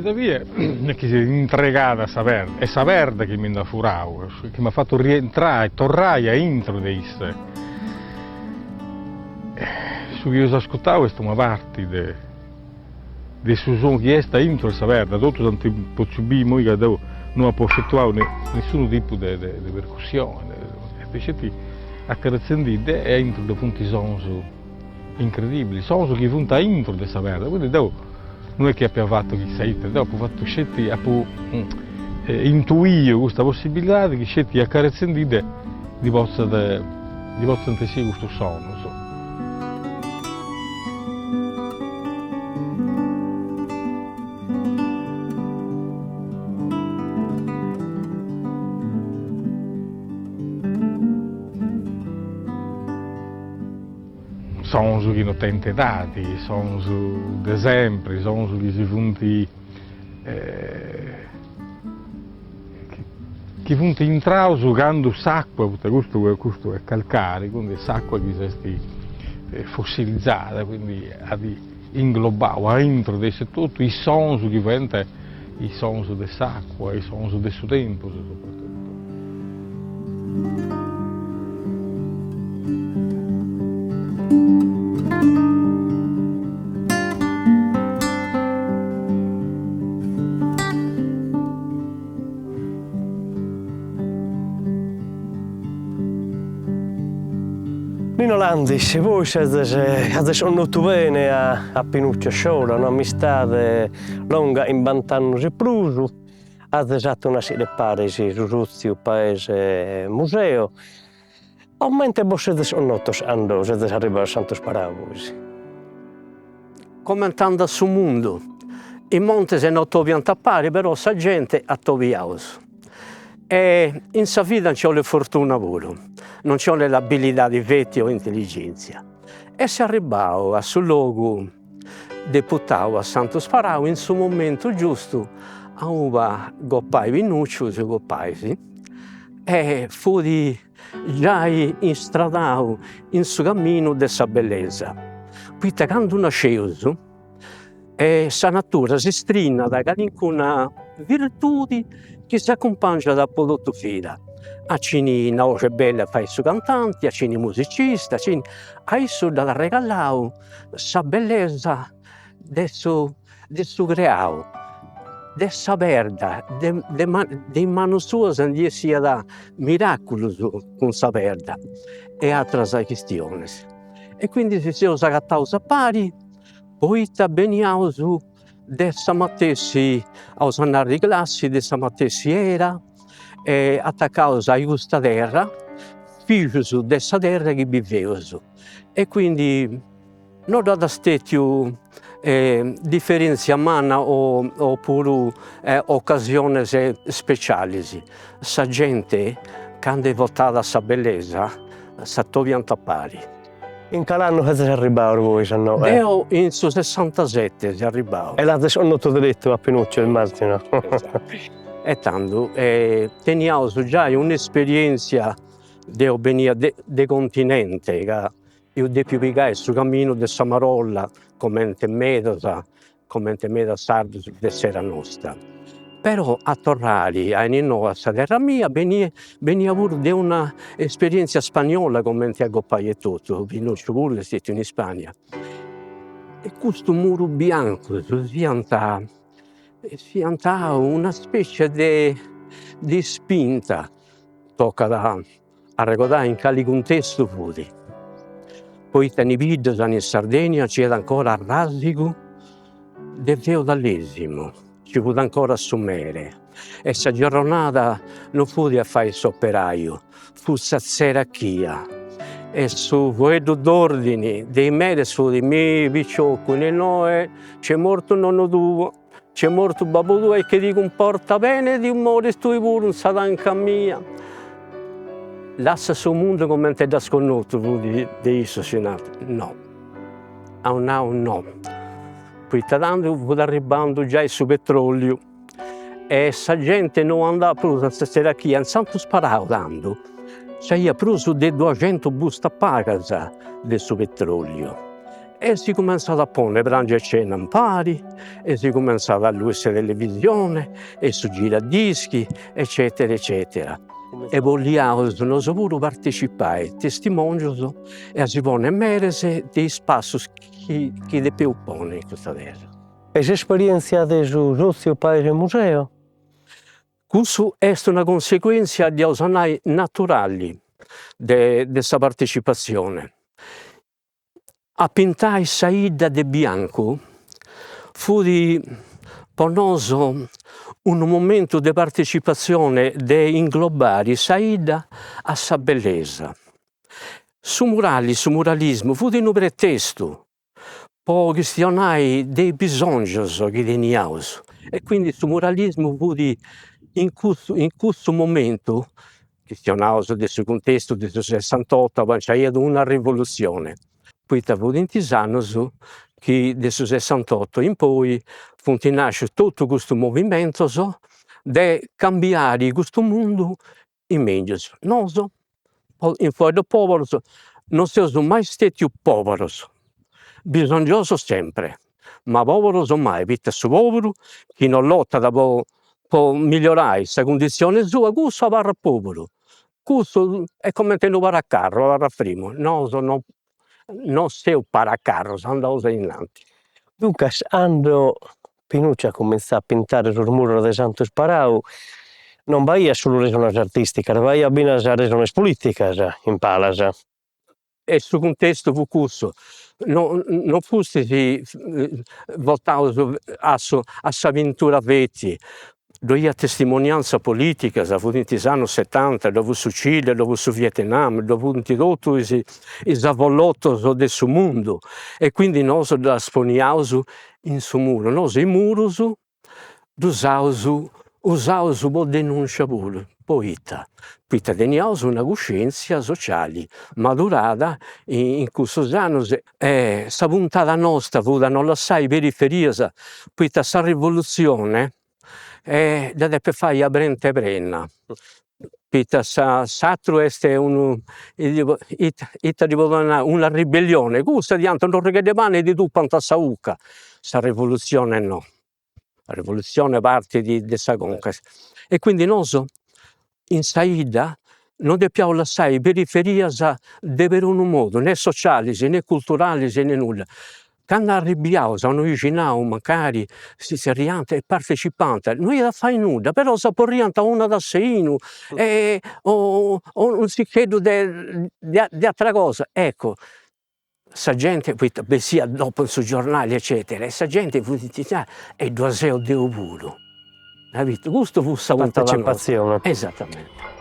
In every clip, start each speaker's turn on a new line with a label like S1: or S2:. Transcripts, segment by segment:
S1: Sa fia chi s'est intregada a sa perda, est sa perda chi mi nd'at furau, chi m'at fatu rientrai, torrai a intro de isse. Su chi eus ascurtau est una parti de de su sonu chi est a intro de sa perda, totus ant potziu biri immoi ca deu no apu efetuau nessunu tipu de de percussioni, est sceti acaretzendidda e a intro ddu funt sonus incredibilis, sonus chi funt a intro de sa perda, quindi deu no est chi apia fatu chissà ite, deu apu fatu sceti, apu intuiu custa possibilidadi chi sceti acaretzendidda ndi potzat, ndi potzant essiri custus sonus. Sonus chi no tenint edadi, sonus de sempri, sonus chi si funt chi funt intraus candu s'acua, poita custu custu est calcari, quindi est s'acua chi s'est fossilizzada, quindi at inglobau aintru de issa etotu is sonus chi fiant is sonus de s'acua, is sonus de su tempus sopratotu.
S2: Nino Landis, bois sezes, azes connotu bene a a Pinuccio Sciola, un'amistade longa chimbant'annos e prus, azes atu nascire paris su sotziu Paese Museo. Comente bos sezes connotos cando sezes arribados a Santu Sparau bois?
S3: Comente andat su mundu, is montes no atobiant a pari, però sa genti atobiaus. E in sa vida nci 'olit fortuna puru, non nci 'olit abilidadi feti o intelligenzia. E seu arribau a su logu deputau a Santu Sparau in su momentu giustu auba gopai Pinucciu, seu gopai si, e fut giai istradau in su caminu de sa bellesa, poita candu nasceus sa natura si strinat calincuna virtudi chi s'acumpangiat po totu vida, a chini una 'oxi bella fait su cantanti, a chini musicista, a chini, a issu dd'at arregallau sa bellesa de su de su creau, de sa perda, de de de is manus suas ndi 'essiat miraculus cun sa perda e ateras chistionis. E quindi si seus agataus a pari poita beniaus de sa matessi, aus a narri classi, de sa matessi era e atacaus a custa terra, fillus de sa terra chi biveus e quindi No dd'at stetiu diferentzia manna o puru ocasiones specialis, sa genti candu est votada a sa bellesa s'atobiant a pari.
S2: In cale annu sezis arribados bois a inoghe?
S3: Deo in su sessantasette seu arribau.
S2: E l'azis connotu deretu a Pinuccio immagino.
S3: E tando teniaus giai un'esperientzia, deo benia de de continente ca Eus depiu pigai su caminu de sa marolla, comente medas, comente medas sardus de s'era nosta. Però a torrari a innoi a sa terra mia benia benia puru de una esperienzia spagnola comente a gopai etotu, Pinucciu puru est stetiu in Ispagna. E custus murus biancus fiant fiant una specie de de ispinta, tocat a Arregodai in cali cuntestu fut, poita in is biddas in Sardegna nci iat ancora arrasigu de feudalesimu, nci fut ancora su mere e sa giorronada non fut a fai s'operaiu, fut sa tzerachia e su fueddu d'ordini de is meres fut, mi piciocu in innoi nc'est mortu nonnu tuu Nc'est mortu babbu tuu e chi ti cumportas bene ti moris tui puru in sa tanca mia. Lassa su mundu comente dd'as connotu fut de issus si nat, no, aus nau no, poita tandu fut arribbandu giai su petroliu e sa genti no andat prus a sa tzerachia, in Santu Sparau tandu nc'aiat prus de duaxentus busta pagas de su petroliu. E si cumentzat a ponni prangiu e cena impari, e si cumentzat a allui sa televisione e su giradischi, eccetera eccetera. E boliaus nosu puru partecipai, testimongius e a si ponni meres de is passus chi chi depeus ponni in custa terra.
S2: E s'esperientzia de su Sotziu Paese Museo?
S3: Cussu est una conseguentzia, dd'iaus a nai, naturali de de sa partecipatzione. A pintai sa 'idda de biancu fut po nosu unu momentu de partecipatzione de inglobari sa 'idda a sa bellesa. Su murali, su muralismu fut unu pretestu po chistionai de is bisongios chi teniaus e quindi su muralismu fut in cussu in cussu momentu, chistionaus de su cuntestu de su sessantotto auba nci aiat una rivolutzione, poita furint is annus chi de su sessantotto in poi funt nascius totu custus movimentos de cambiari custu mundu in mengius. Nosu, in fueddus poburus, non seus mai stetius poburus, bisongiosus sempri, ma poburus mai, poita su poburu chi non lotat po po migliorai sa cunditzioni sua, cussu abarrat poburu, cussu est cumenti unu paracarru, abarrat frimu, nosu no non seus paracarrus, andaus ainnanti.
S2: Duncas, cando Pinuccio at cumintzadu a pintare sos muros de Santu Sparau, non b'aiat solu resones artìsticas, b'aiat finas resones polìticas in palas.
S3: E su cuntestu fut cussu, no non fustis votaus a su a sa pintura feti, Ddoi iat testimoniantzas politicas, furint is annus setanta, ddoi fut su Cile, ddoi fut su Vietnam, ddoi funt totu is is avollotus de su mundu e quindi nosu ddas poniaus in su muru, nosu is murus ddus aus usaus po denuncia puru, poita? Poita teniaus una cuscientzia sociali madurada in cussus annus e sa puntada nosta fut a non lassai periferias, poita sa rivolutzione dda depis fai a brente prena, poita sa s'aturu est unu ita ita ddi podeus nai, una ribellione, cussa ti 'onant un'arrogheddu 'e pani e ti tupant sa 'ucca, sa rivolutzione no, sa rivolutzione partit de sa conca e quindi nosu in sa 'idda non depiaus lassai periferias de perunu modu, ne socialis ne culturalis ne nudda Candu arribiaus a unu bixinau mancari si zerriant e partecipant, no iat a fai nudda, però s'aporriant una tassa 'e 'inu e o unu tzicheddu de de atera cosa, ecco, sa genti, poita bessiat dopo in su giornali eccetera, e sa genti fut e ddu seu deu puru Capito? Custu fut sa puntada nostra.
S2: Partecipatzione.
S3: Esattamente.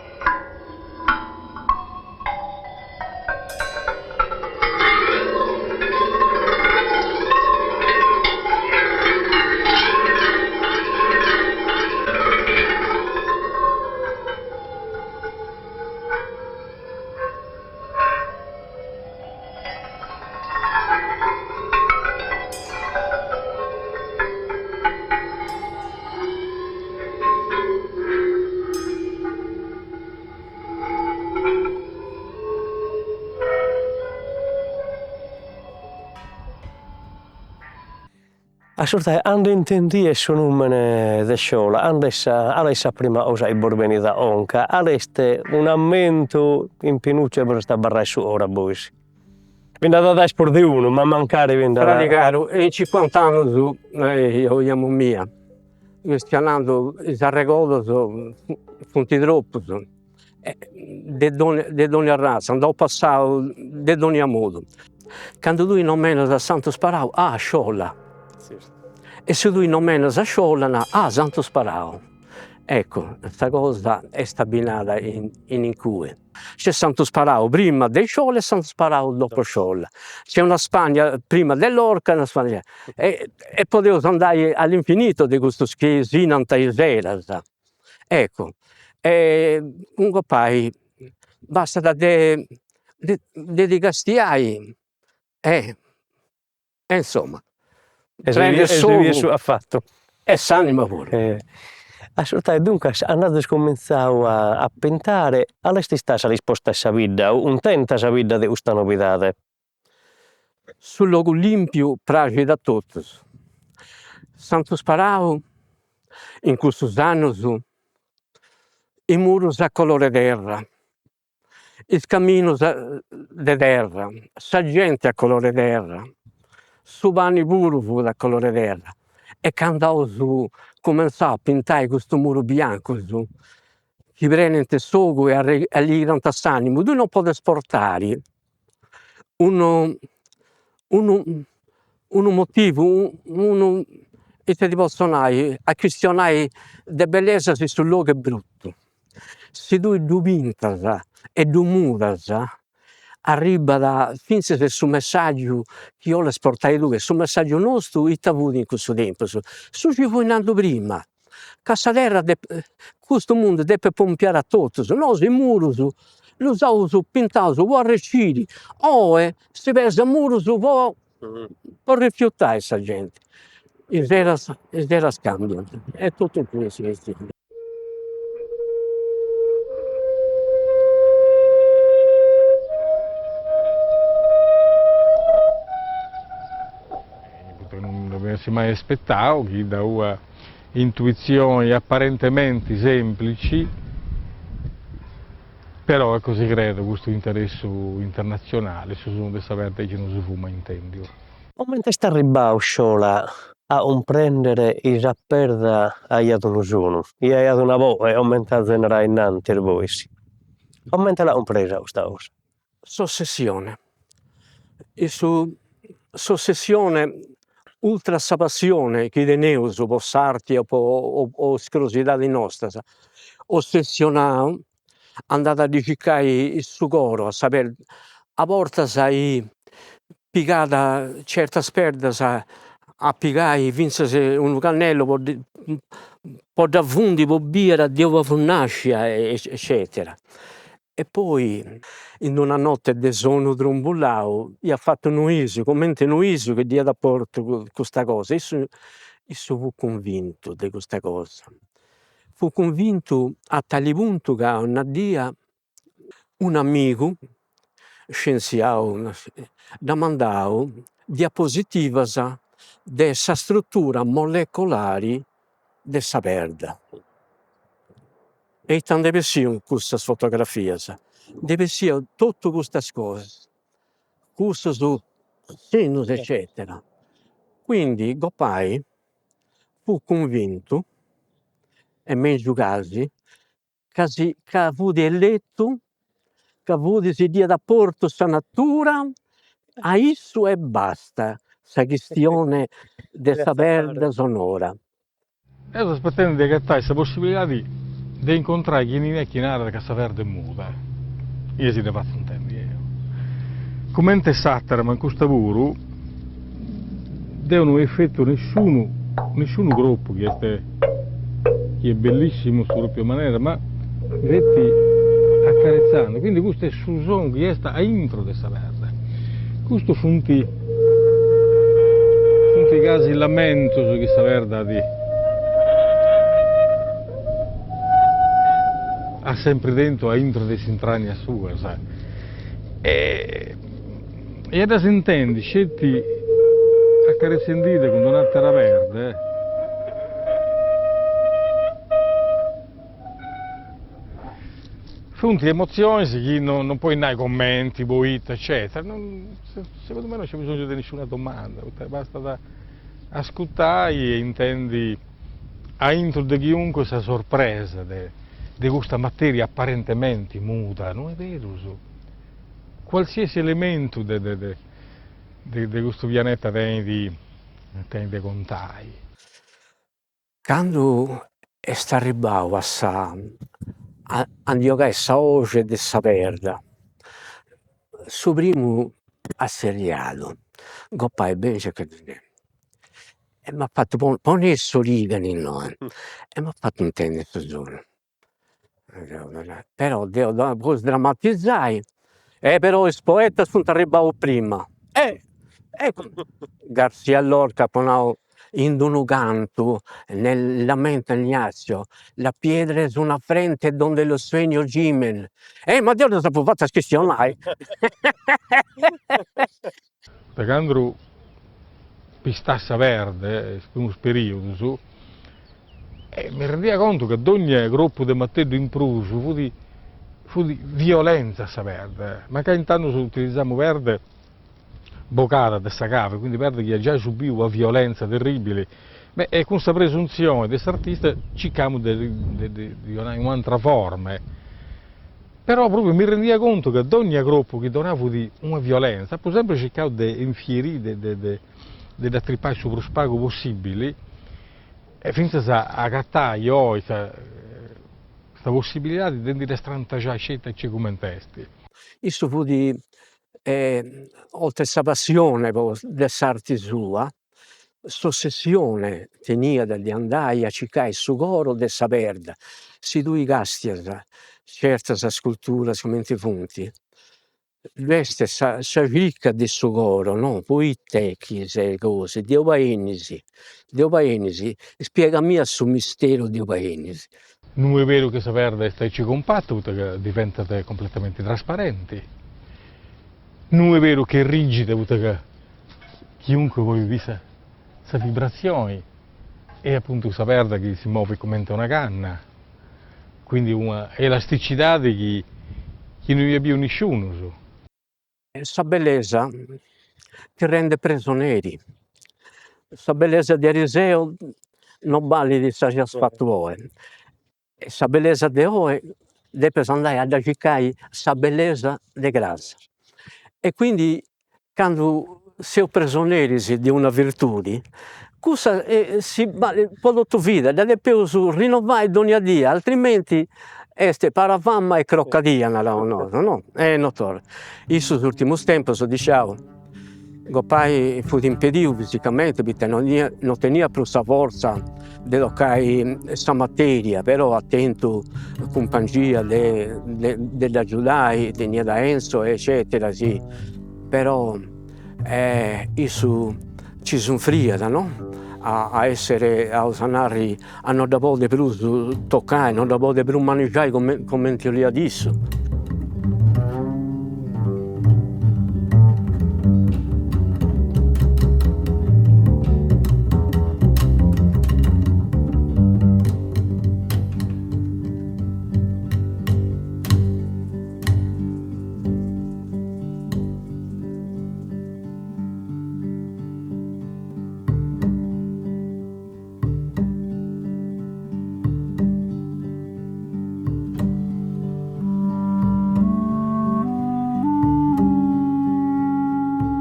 S2: Ascurtai, cando intendies su numene de Sciola, cando est sa, cale est sa prima cosa chi bos benit a conca, cale est un'ammentu in Pinuccio chi bos est abarrau in su coro a bois? Bi nd'at a esser prus de unu, ma mancari bi nd'at.
S3: Fradi caru, in cincuant'annus, oiamu mia, chistionandu is arregodus funt tropus, de donni de donni arratza, nd'apu passau de donni modu. Candu tui nomenas a Santu Sparau, ah Sciola, e si tui nomenas a Sciola, na ah Santu Sparau. Ecco, sa cosa est abbinada in in cue. Nc'est Santu Sparau prima de Sciola e Santu Sparau dopo Sciola. Nc'est una Spagna prima de Lorca e una Spagna e e podeus andai all'infinito de custus chi si nant is eras. Ecco, e cun gopai bastat de de ti castiai e e insoma, prendit s'ogu
S2: at fatu.
S3: E s'anima puru.
S2: Ascurtai, duncas cando azis cumintzau a pintare, cale est istada sa risposta 'e sa bidda, cuntenta sa bidda de custa novidade?
S3: Su logu limpiu praxit a totus. Santu Sparau in cussus annus is murus a color'e terra, is caminus de terra, sa genti a color'e terra, su pani puru fut a color'e terra e candu aus cumenzau a pintai custus murus biancus chi prenint s'ogu e alligrant s'animu, tui non podis portai unu unu unu motivu unu ita ti potzu nai, a chistionai de bellesa si su logu est brutu, si tui ddu pintas e ddu mudas arribat finzas su messaggiu chi 'olis portai tui e su messaggiu nostu ita fut in cussu tempus, su chi fui nandu prima, ca sa terra custu mundu depit pompiare a totus, nosu is murus ddus aus pintaus po arriciri, oi si pesant murus po po rifiutai sa genti, is eras is eras cambiant, est totu cussu sa chistioni.
S1: Non dd'essi mai aspettau chi da ua intuizioni apparentementi semplici, però ecco si creat custu interessu internatzionali, su sonu de sa perda aici non si fut mai intendiu.
S2: Comente est arribbau Sciola a cumprendere chi sa perda aiat unu sonu, chi aiat una boghe, comente azis narau innantis bois? Comente l'at cumpresa custa cosa?
S3: S'ossessione, issu s'ossessione ultra sa passione chi teneus po s'arti o po is crosidadis nostras, ossessionau andat a ddi circai su coro a sa perda, a bortas pigat certas perdas a pigai finzas unu cannellu po ddi po dda fundi po biri de ua fut nascia eccetera E poi in d'una notte de sonnu trumbulau iat fatu unu 'isu, cumenti unu 'isu chi dd'iat aportu custa cosa, issu issu fut cunvintu de custa cosa, fut cunvintu a tali puntu ca una dì un'amigu scienziau dd'at mandau diapositivas de sa struttura molecolari de sa perda E ita nd'est bessiu in cussas fotografias? Nd'est bessiu totu custas cosas, cussus sinnus eccetera. Quindi gopai fut cunvintu, e mengiu casi, ca si ca fut eletu, ca fut si dd'iat aportu sa natura a issu e basta sa chistione de sa perda sonora.
S1: Deu seu aspetendi de agatai sa possibilidadi de incontrai chini est chi narat ca sa perda est muda, e si dda fatzu intendi deu. Cumenti s'atera, ma in custa puru, deu no efetu nesciunu nesciunu cropu chi est chi est bellissimu in sa propria manera, ma feti acaretzandi, quindi custu est su sonu chi est aintru de sa perda, custus funt Funt casi lamentus chi sa perda at sempri tentu aintru de is intragnas suas e a ddas intendi sceti acaretzendidda cun d'un'atera perda Funt emotzionis chi non podis nai comenti, poita, eccetera, segundu mei non nc'est bisongiu de nisciuna domanda, poita bastat ascurtai e intendi aintru de chiunque sa sorpresa de de custa materia apparentementi muda, no est berus, qualsiasi elementu de de de custu pianeta tenit tenit de contai.
S3: Candu est arribbau a sa a ndi 'ogai sa 'oxi de sa perda, su primu at zerriadu, gopai bengi a ca e m'at fatu ponni, poni s'origa innoi, e m'at fatu intendi su sonu. Però deu po sdrammatizai, e però is poetas funt arribbaus prima, e Garcia Lorca apu nau in d'unu cantu, nel lamento Ignacio, la piedra es una frente donde los sueños gimen, e ma deu ddas apu fatas chistionai.
S1: De candu pistà sa perda, is primus periodus, e mi rendia contu ca dogna cropu de marteddu in prus fut fut violenza a sa perda, mancai intandu utilizamu perda bogada de sa cave, quindi perda chi iat giai subiu una violenza terribili, beh e cun sa presuntzioni de s'artista circamu de de ddi donai u'antra forma, però propriu mi rendia contu ca dogna cropu chi donà fut una violenza, apu sempri circau de infierì de de de dd'atripai su prus pagu possibili E fintzas a agatai oi sa sa possibilidadi de ndi dda strantaxai sceti aici cumenti est.
S3: Issu fut oltre sa passione po de s'arti sua, s'ossessione teniat de andai a circai su coro de sa perda, si tui castias certas sculturas cumenti funt B'est sa sa circa de su coro no, poite chi ses gosi, de uba 'enis, de uba 'enis, ispiegamia su misteru de uba 'enis.
S1: No est beru chi sa perda est aici cumpata poita ca diventat completamenti trasparenti, no est beru chi est rigida poita ca chiunque podit biri sa sa vibrazioni e apuntu sa perda chi si movit cumenti una canna Quindi una elasticidadi chi chi no iat biu nisciunus.
S3: Sa bellesa ti rendet presoneri, sa bellesa de ariseu non balit sa chi as fatu oe, e sa bellesa de oe depes andai a dda circai sa bellesa de cras, e quindi Candu seus presoneris de una virtudi, cussa si balit po totu vida, dda depeus rinnovai dogna dì, altrimenti est parafama e crocadia, naraus nosu, no? E no torrat. Issu is urtimus tempus, diciaus, gopai fut impediu fisicamenti poita non non teniat prus sa forza de tocai sa materia, però at tentu cumpangia de de dd'agiudai, teniat a Enzo eccetera, si Però issu ci sunfriat no a essere, aus a narri, a no dda podi prus tocai, no dda podi prus manixai cumenti 'oliat issu.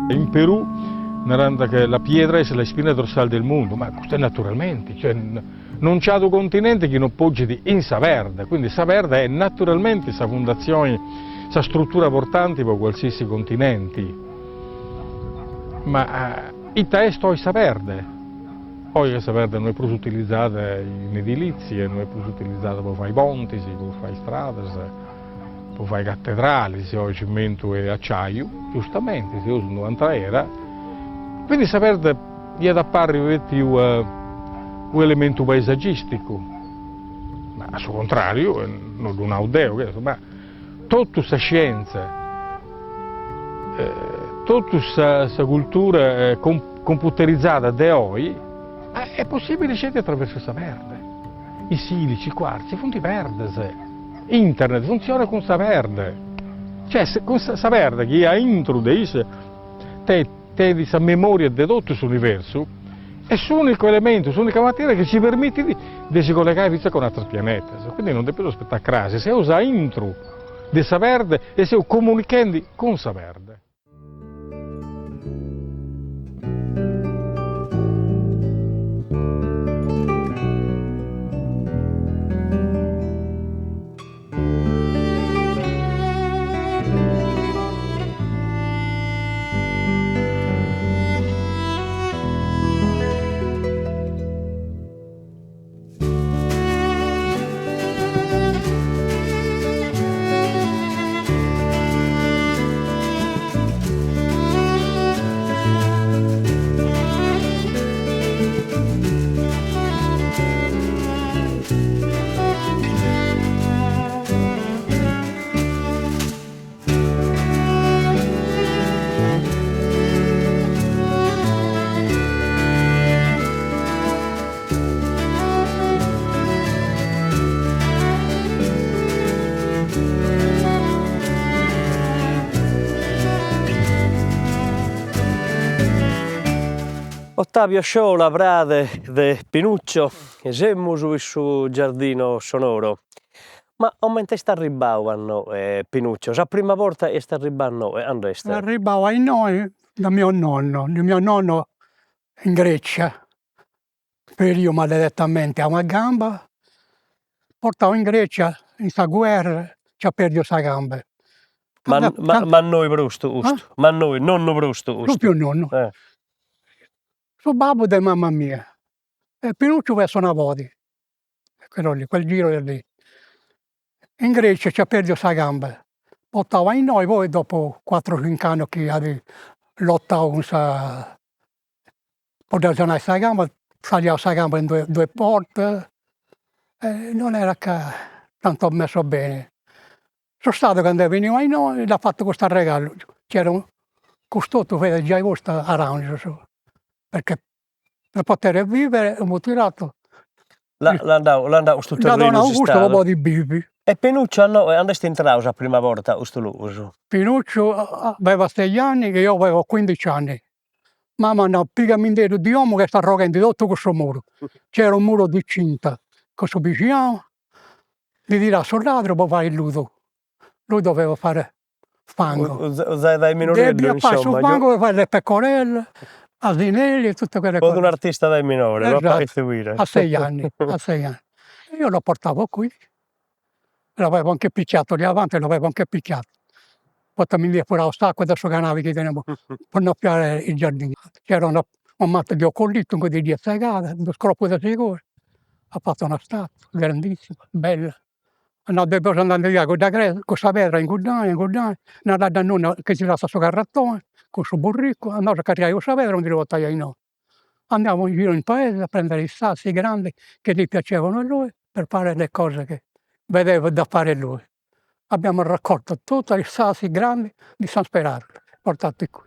S1: In Perù narant che la piedra est la spina dorsale del mondo, ma custu est naturalmenti, cioè non nc'at unu continenti chi non pogit in sa perda, quindi sa perda est naturalmenti sa fundatzioni, sa struttura portanti po qualsiasi continenti. Ma ita est oi sa perda? Oi ca sa perda no est prus utilizada in edilizia, no est prus utilizada po fai pontis, po fai istradas, po fai catedralis, oi cimentu e aciaiu, giustamenti, seus in u'atera era, quindi sa perda iat a parri feti u' elementu paesaggisticu, ma a su contrariu, no ddu nau deu, ma totu sa scienza, totu sa sa cultura computerizada de oi est possibili sceti atraversu sa perda, i silici, i quarzi funt perdas, internet funtzionat cun sa perda, cioè cun sa perda chi aintru de issa tenit sa memoria de totu s'universu, est s'unicu elementu, s'unica materia chi si permitit de si collegai fintzas cun ateros pianetas, quindi non depeus aspetai cras, seus aintru de sa perda e seus comunichendi cun sa perda.
S2: Ottavio Sciola, frade de Pinuccio, semus in su giardino sonoro. Ma comente est arribbau a innoe Pinuccio, sa prima borta chi est arribbau a innoe, cando est?
S4: Est arribbau a innoi da mio nonno, mio nonno in Grecia, feriu maledettamente a una gamba, portau in Grecia in sa guerra, nc'at perdiu sa gamba.
S2: Mannoi brostu custu, mannoi, nonnu brostu custu.
S4: Propriu nonnu. Su babbu de mama mia. E Pinucciu fiat su nabodi, quello lì, quel giro lì. In Grecia nc'at perdiu sa gamba, portau a innoi, poi dopu cuatru cinc'annus chi at lotau cun sa po dda sanai sa gamba, tagliau sa gamba in duas bortas, e non era ca tanto messo bene. Su stadu candu est beniu a innoi dd'at fatu custu arregallu, nc'era custu totu fiat giai postu arangius, perchè per poter vivere amu tiratu
S2: L'at dau l'at dau custu
S4: Dd'at
S2: terrinu
S4: donau custu po
S2: s'istadu.
S4: podi bivi.
S2: E Pinuccio a innoe cando est intrau sa prima borta a custu logu?
S4: Pinuccio aveva sei anni e io avevo quindici anni. Mama at nau, pigamindeddu di 'omu ca est arroghendi totu cussu muru. C'era un muro di cinta cun su bixinau, ndi tirat su ladru po fai ludu, lui doveva fare fango.
S2: Zai dae minoreddu
S4: Deviat fai su fango po fai le pecorelle, asinelli e tutte quelle
S2: cose. Fut un'artista dae minore,
S4: Esatto, a sei anni, a sei anni. Io lo portavo qui, l'avevo anche picchiato lì avanti, l'avevo anche picchiato, poita mi nd'iat furau s'acua de su canali chi teniamus po annaffiare il giardino. C'era una una mata di eucalipto, inguni dd'iat segada, dus cropus de sighori, at fatu una statua grandissima, bella. At nau, depeus andai a ndi liai cudda cresia, cussa pedra inguddai inguddai, naraddu a nonnu chi si lassat su carrettoni cun su burricu, andaus a carriai cussa pedra e ndi dda portai a innoi. Andiamo in giro in paese a prendere i sassi grandi che gli piacevano a lui per fare le cose che vedeva da fare lui. Abbiamo raccolto tutti i sassi grandi di San Sperardo, portati qui.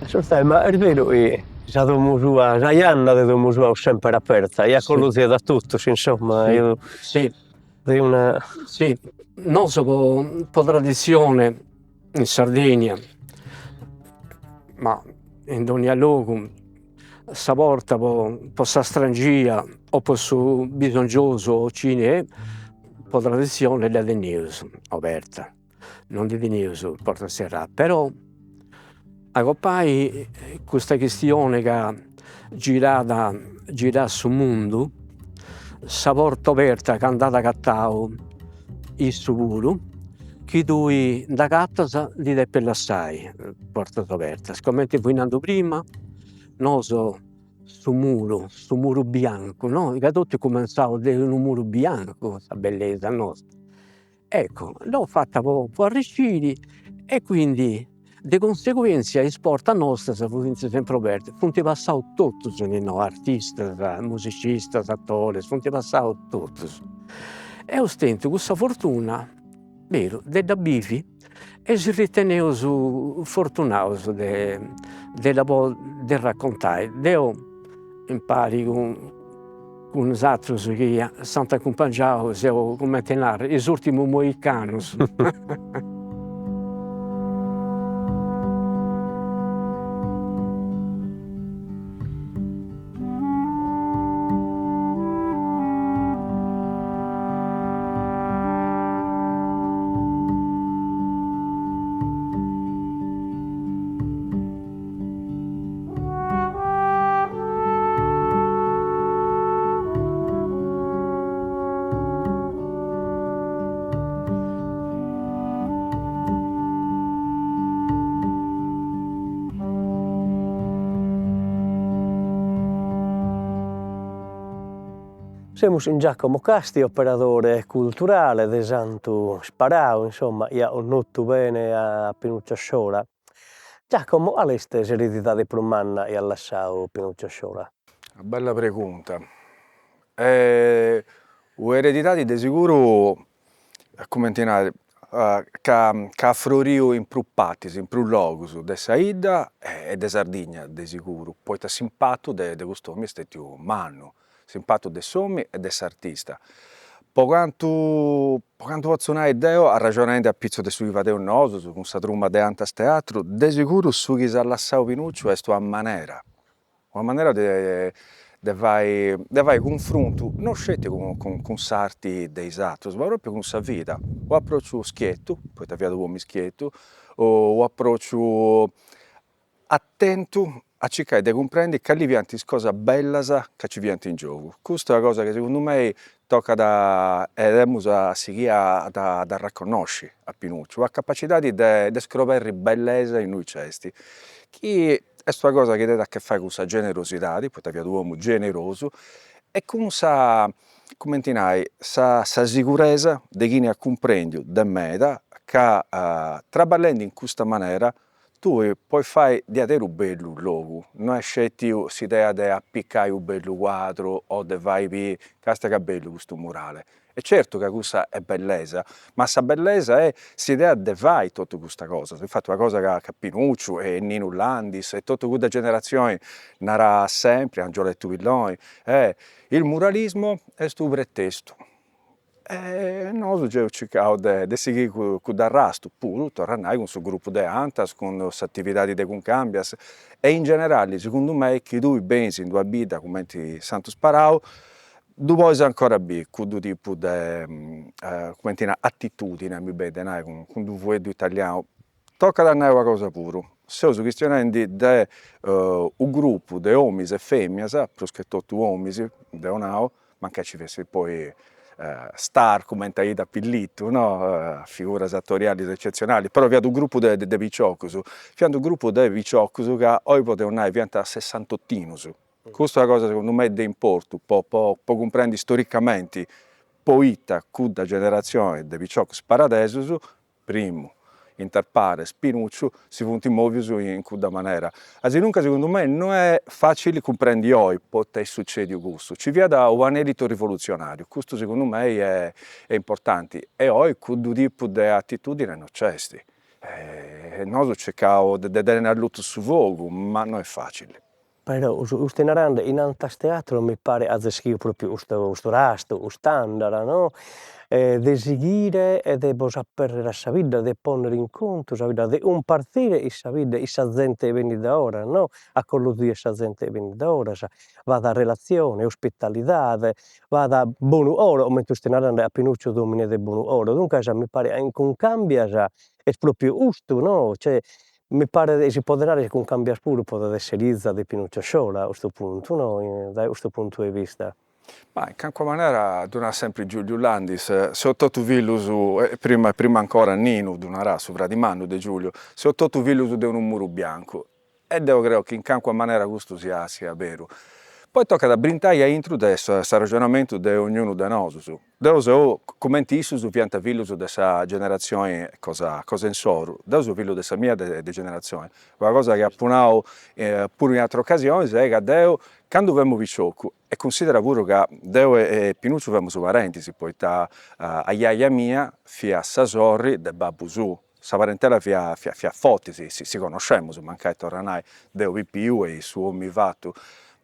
S2: Ascurtai, ma est beru chi sa domu sua, sa janna de domu sua fut sempri aperta, e acolliat a totus, insoma,
S3: Si.
S2: De una.
S3: Si, nosu po po tradizione in Sardigna, ma in dogna logu, sa porta po po sa strangia o po su bisongiosu o chini est, po tradizione dda teneus oberta, non ndi teneus porta serrada, però acopai custa chistione ca girat girat su mundu, sa porta oberta candu at agatau issu puru, chi tui nd'agatas ndi depis lassai portas obertas, cumenti fui nandu prima, nosu su muru, su muru biancu, no, ca totu est cumenzau de unu muru biancu sa bellesa nostra Ecco, dd'aus fata po po arriciri e quindi de conseguenzia is portas nostras funt sempri obertas, funt passaus totus innoi, artistas, musicistas, atores, funt passaus totus. E aus tentu cussa fortuna, beru, de dda bivi e si riteneus fortunaus de de dda podi raccontai. Deu impari cun cun is aterus chi s'ant acumpangiau seus, cumenti narri, is urtimus moicanus
S2: Semus cun Giacomo Casti, operadore culturale de Santu Sparau, insomma, chi at connotu bene a Pinuccio Sciola. Giacomo, cale est s'eredidade prus manna chi at lassadu Pinuccio Sciola?
S5: Una bella pregunta. U'eredidadi de seguru, cumenti nai, ca at froriu in prus partis, in prus logus de sa 'idda e de Sardigna de seguru, poita s'impatu de cust'omini est stetiu mannu. s'impatu de s'omini e de s'artista. Po cantu po cantu potzu nai deu, arraxonendi apitzus de su chi fadeus nosus cun sa truma de Antas Teatru, de seguru su chi s'at lassau Pinucciu est una manera, una manera de de fai de fai cunfruntu non sceti cun cun s'arti de is aterus, ma propriu cun sa vida, u' aprociu schietu, poita fiat u' omini schietu, u' aprociu atentu a circai de cumprendi cali fiant is cosas bellas ca ci fiant in giogu. Custa est una cosa chi segundu mei tocat e emus a sighì a dd'arreconnosci a Pinucciu, una capacidadi de scroberri bellesa innui nc'est, chi est una cosa chi tenit a che fai cun sa generosidadi, poita fiat u' omu generosu, e cun sa, cumenti nai, sa siguresa de chini at cumprendiu de meda ca traballendi in custa manera Tui podis fai diaderu bellu logu, no est sceti s'idea de apicai u' bellu cuadru o de fai biri, castia ca bellu custu murale. E certu ca cussa est bellesa, ma sa bellesa est s'idea de fai totu custa cosas, infati una cosa ca ca Pinucciu e Ninu Landis e totu cudda generatzioni narat sempri, Angiolettu Pilloni, est il muralismo est u' pretestu E nosu gei eus circau de de sighiri cudd'arrastu, puru, torru a nai, cun su grupu de Antas, cun s'atividadi de Cuncambias e in generali, segundu mei, chi tui benis in d'una bidda cumenti Santu Sparau, ddu podis ancora biri cuddu tipu de cumenti nai, atitudini, mi benit de nai cun d'unu fueddu italianu Tocat a nai una cosa puru, seus chistionendi de u' grupu de ominis e feminas, prus che totu ominis, deu nau, mancai ci fessit poi star cumenti Aida Pillittu, no, figuras atorialis eccezionalis, però fiat u' grupu de de piciocus, fiant u' grupu de piciocus ca oi podeus nai fiant sessantottinus, custa est una cosa segundu mei de importu po po po cumprendi storicamenti poita cudda generatzioni de piciocus sparadesus Primu, inter pares, Pinucciu, si funt movius in cudda manera. Asinunca segundu mei no est facili cumprendi oi poita est sucediu cussu. Ci fiat u' anelitu rivolutzionariu, custu segundu mei est importanti e oi cuddu tipu de atitudine no nc'est. Nosu circaus de tenni allutu su fogu, ma no est facili.
S2: Però custu narende in Antas Teatro mi paret azis sighiu propriu custu custu rastu, cust'andala no, de sighire e de bos aperrer a sa bidda, de ponner in contu sa bidda, de cumpartzire in sa bidda, in sa zente chi benit dae 'oras no, acollozire sa zente chi benit dae 'oras, b'at relatzione, ospitalidade, b'at bonu 'oro, comente isto narende a Pinuccio domine de bonu 'oro, duncas mi paret in Cuncambias est propriu custu no, cioè Mi paret si podet narrer chi Cuncambias puru podet esser 'iza de Pinuccio Sciola a custu puntu, no, dae custu puntu 'e vista.
S5: Ma in calincuna manera ddu narat sempri Giuliu Landis, seus totu fillus, e prima prima ancora Ninu ddu narat, su fradi mannu de Giuliu, seus totu fillus de unu muru biancu e deu creu chi in calincuna manera custu siat siat beru. Poi tocat a brintai aintru de s'arrexonamentu de ognunu de nosus Deu seu, cumenti issus fiant fillus de sa generatzioni cosa cosa insoru, deu seu fillu de sa mia de generatzioni. Una cosa chi apu nau puru in ateras ocasionis est ca deu candu femu piciocu, e cunsidera puru ca deu e Pinucciu femus parentis, poita ajaja mia fiat sa sorri de babbu suu, sa parentela fiat fiat fiat forti, si si connoscemus, mancai torru a nai, deu pipiu e issu omini fatu,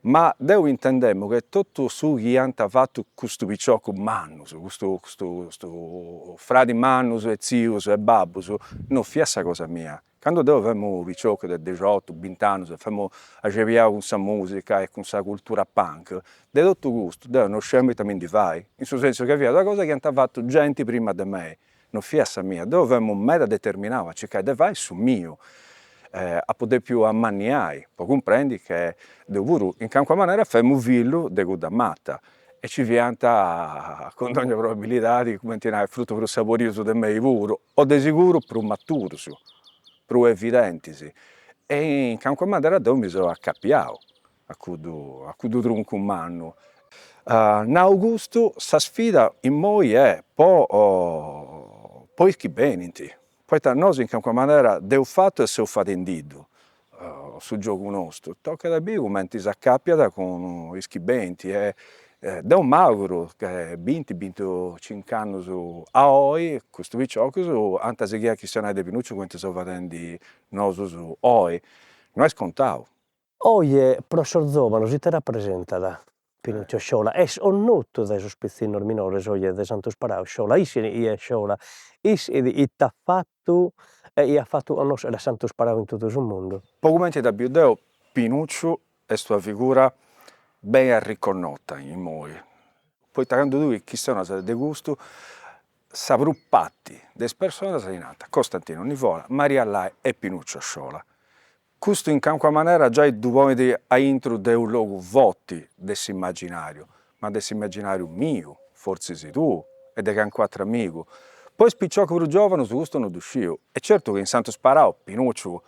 S5: ma deu intendemu che totu su chi iant fatu custus piciocus mannus, custu custu custu fradi mannus e tzius e babbus, no fiat sa cosa mia. Candu deu femu piciocu de dexiotu, bint'annus e femu axebiau cun sa musica e cun sa cultura punk, de totu custu deu no sciemu ita mi ndi fai, in su sensu ca fiat una cosa chi iant fatu genti prima de mei no fiat sa mia, deu femu meda determinau a circai de fai su miu, apu depiu amanniai po cumprendi che deu puru in calincuna manera femu fillu de cudda mata e ci fiant cun dogna probabilidadi, cumenti nai, frutus prus saborius de mei puru, o de siguru prus maturus, prus evidentis e in calincuna manera deu mi seu acapiau a cuddu a cuddu truncu mannu. Nau custu, sa sfida immoi est po po is chi benint, poita nosu in calincuna manera dd'eus fatu e seus fadendiddu su giogu nostu, tocat a biri cumenti s'acapiat cun is chi benint e deu m'auguru che binti binticinqu'annus a oi custus piciocus ant a sighiri a chistionai de Pinucciu cumenti seus fadendi nosus oi, no est scontau
S2: Oje pro sos zovanos ite rapresentat? Pinuccio Sciola, est connotu dae sos pitzinnos minores oje de Santu Sparau, Sciola, ischin chie est Sciola, ischit ite at fatu e chi at fatu connoschere a Santu Sparau in totu su mundu.
S5: Po cumenti dda biu deu, Pinucciu est una figura beni arriconnota immoi, poita candu tui chistionas de custu, sa prus parti de is personas ti nant Costantino Nivola, Maria Lai e Pinuccio Sciola. Custu in calincuna manera giai ddu ponit aintru de unu logu forti de s'immaginariu, ma de s'immaginariu miu, fortzis tuu e de calincunu atru amigu. Po is piciocus prus giovanus custu no ddu sciu, e certu chi in Santu Sparau Pinucciu,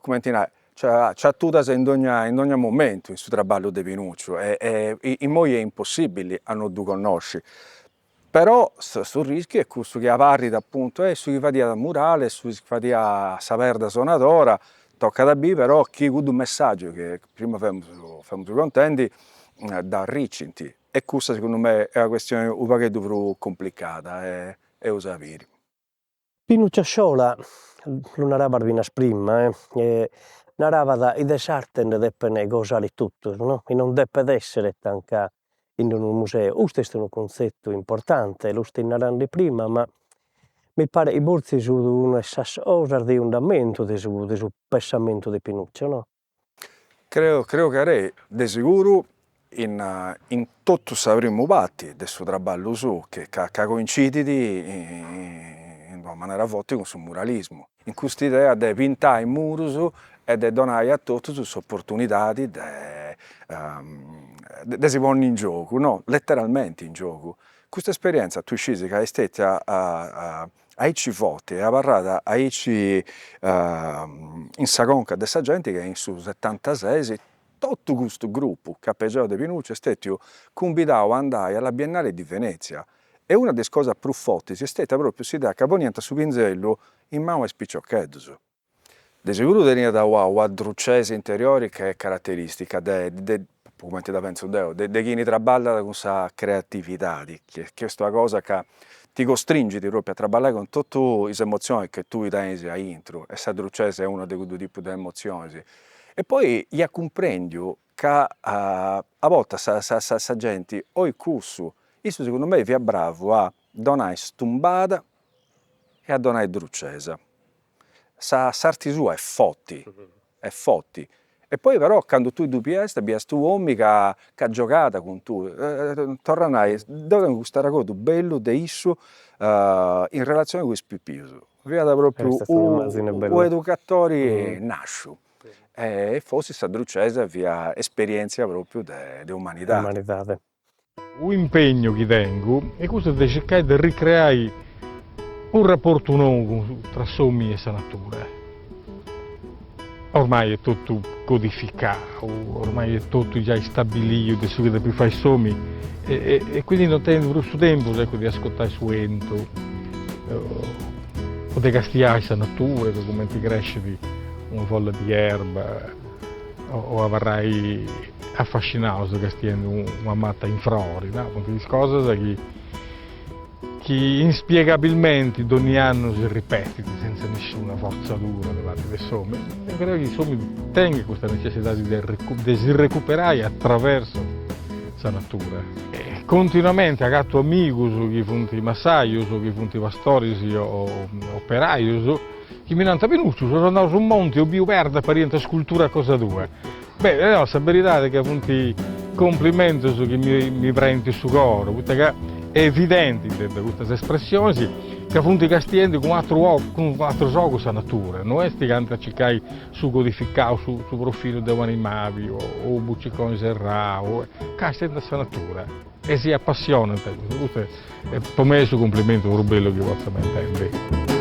S5: cumenti nai, nci atudas in dogna in dogna momentu in su traballu de Pinucciu e immoi est impossibili a no ddu connosci Però su rischiu est cussu chi abarrit apuntu, est su chi fadiat murales, su chi fadiat sa perda sonadora, tocat a biri però chi cuddu messaggiu chi prima femus femus contendi dd'arricint e cussa segundu mei est una questioni u' pagheddu prus cumplicada e eus a biri.
S2: Pinuccio Sciola, lu narabat finas prima, narabat chi de s'arte nde depen gosare totus, no, chi non depet essere tancà in unu museu, custu est unu cuntzetu importante, lu istei narende prima, ma mi paret chi fortzis fut una 'e sas cosas de fundamentu de su de su pessamentu de Pinuccio, no
S5: Creo creo ca arei, de seguru in in totu sa primu parti de su traballu suu, ca ca coincidit in d'una manera forti cun su muralismu, in custa idea de pintai murus e de donai a totus s'oportunidadi de de si ponni in giogu, no, letteralmenti in giogu. Custa esperienza tui scisi ca est stetia aici forti e abarrat aici in sa conca de sa genti che in su setantases totu custu gruppu capegiau de Pinuccio est stetiu cumbidau a andai alla Biennale di Venezia e una de is cosas prus fortis est stetia propriu s'idea ca poniant su pinzellu in manu a is piciocheddus. De seguru teniat una una drucesa interiori che est carateristica de de cumenti dda pentzu deu, de de chini traballat cun sa creatividadi, chi est una cosa ca ti costringit propriu a traballai cun totu is emotzionis che tui tenis aintru e sa drucesa est una de cuddu tipu de emotzionis. E poi ia cumprendiu ca a bortas sa sa sa genti 'olit cussu, issu segundu mei fiat bravu a donai stumbada e a donai drucesa. Sa s'arti sua est forti, est forti. E poi però candu tui ddu biiast, biiast u' omini ca ca giogat cun tui, torru a nai, deu tengu custu arregodu bellu de issu in relazioni cun is pipius, fiat propriu u' educatori nasciu e forsis sa drucesa fiat esperienzia propriu de umanidadi.
S1: U impegnu chi tengu est cussu de circai de ricreai unu raportu nou tra s'omini e sa natura. Ormai est totu codificau, ormai est totu giai stabiliu de su chi depit fai s'omini e e quindi non tenit prus su tempus eccu de ascurtai su 'entu o de castiai sa natura, de cumenti crescit una folla di erba o abarrai afascinaus castiendi una mata in frori, no, funt is cosas chi chi inspiegabilmenti donni annu si ripetit senza nisciuna fortzadura de parti de s'omini. Deu creu chi s'omini tengat custa necessidadi de de si recuperai attraverso sa natura. E continuamenti agatu amigus chi funt massajus, chi funt pastoris o operajus, chi mi nant, Pinucciu, seus andaus in monti, eus biu perda, pariant scultura cosa tua. Beh, no, sa beridadi ca funt cumplimentus chi mi mi prenint su coru, poita ca est evidenti de de custas espressionis ca funt castiendi cun atru cun atrus ogus sa natura, no est ca ant a circai su codificau, su su profilu de un'animali o u' buciconi serrau, castiant sa natura e si apassionant, custu est po mei su cumplimentu prus bellu chi potza mai intendi.